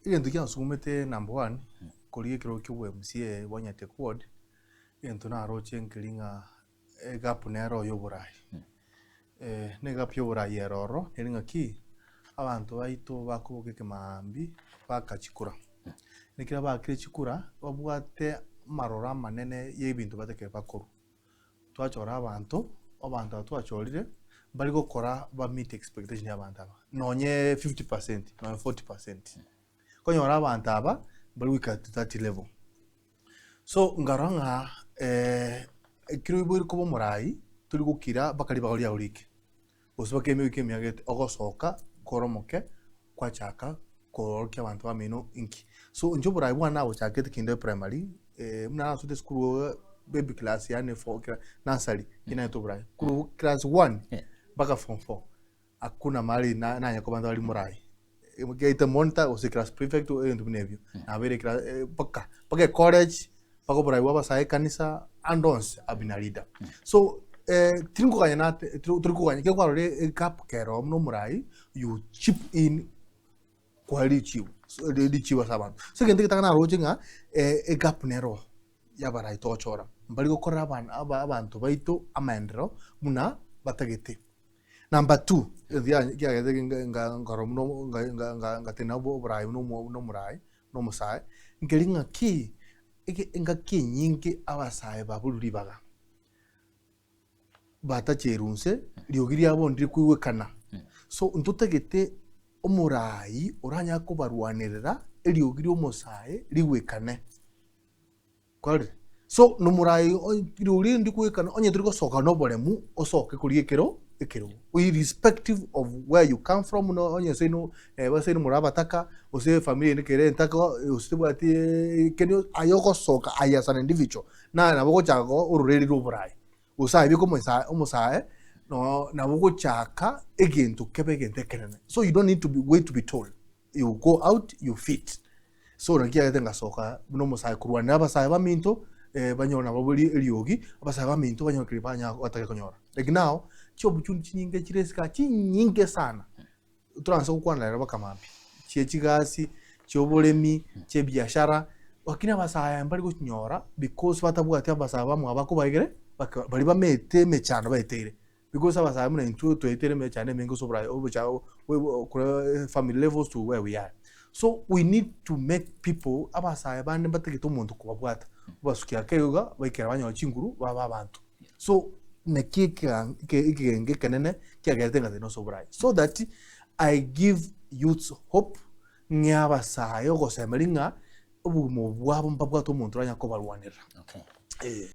Egento kiansugumete number one, korigia ekerogo kia obo MCA bwa Nyatek ward, egento naroche nkeri ng'a egapu nero ya oborai. Na egapu ya oborai ere ororo, nere ng'aki, abanto baito bakoboka ekemaambia baka chikura. Ekero baakire chikura, babwate amaroro amanene ya ebinto batakire bakorwa. Twachora abanto, abanto aba twachorire, mbari gokora ba meet expectation ya abanto aba, nonye 50%, nonye 40%. Okonyora abanto aba, mbari goika to that level. So nkarora ng'a ekero oiboire koba omorai, tori gokira mpaka ribaga riago riike, gose mpaka emiaka emiaka ete, ogosoka kore omoke, kwachaka koorokia abanto bamino inki. So inche oborai bwane nabochakete kinde primary, buna nasoete esukuru baby class yaani for nursery, nigo naete oborai. Korwa class one mpaka form four, hakuna mahali nanya koba ntari morai. Gaite monitor gose class prefect ebinto buna ebio. Nabeire class mpaka mpaka ecollege, mpaka oborai bwa abasae ekanisa, ande onsi I've been a leader. So tiri nkoganya nate tori koganya ekero kwarorire egap kero buna omorai, you chip in koa richibu richibu ase abanto. So egento egetang'ani naroche ng'a egap nero ya abarai togochora, mbari gokorera abana abanto baito amaendereo buna batagete. Number two, egento kia- kiagerete nge- nga- nkarora buna omo- nga- nga- nga- ngatenena obo- oborai buna omo buna omorai, buna omosae, nkeri ng'aki, eke engaki enyinge abasae baborwe ribaga, batacherwa inse, riogi riabo ndiri koigwekana. So ntotagete omorai oranyare kobarwanerera eriogi ria omosae rigwekane. Kwarire? So nomorai rirorio rinde koigwekana onye tori gosoka na oboremu osoke koria ekero ekerogo irrespective of where you come from no onye seino seino more abataka gose efamiri ende kere entaka gose tebwati kende aye ogosoka aye as an individual naye nabo ogochaka ororeri rwa oborai gose aye beka omosae omosae no nabo ogochaka egento kebe egento ekenene so you don't need to be wait to be told. You go out you fit. So naki kiagete ngasoka buna omosae korwanera abasae baminto banyore nabo eriogi, abasae baminto banyore keria banya batagete konyora. Like now, chiopportunity chinyinge chire isiko aa chinyinge sana, toranse gokwana rero mpaka mambia, chie chigasi, chia oboremi, chia ebiashara, lakini abasae mbari gochinyora because batabwati abasae bamwabo bakobaegere, baka baria bamaete emechando baeteire. Because abasae buna intwe twaetire emechando emenge ase oborai obocha korwa family levels to where we are. So we need to make people abasae bande mbatagete omonto kobabwata, obasukia ake iga baikera banyora chinguru babe abanto. So naki ekega ekegenge ekenene kiagerete ng'a tari ase oborai. So that I give youths hope ng'e abasae ogosemeria ng'a obogima obo bwabo mbabwate omonto oranyare kobarwanerera. Okay. Eh.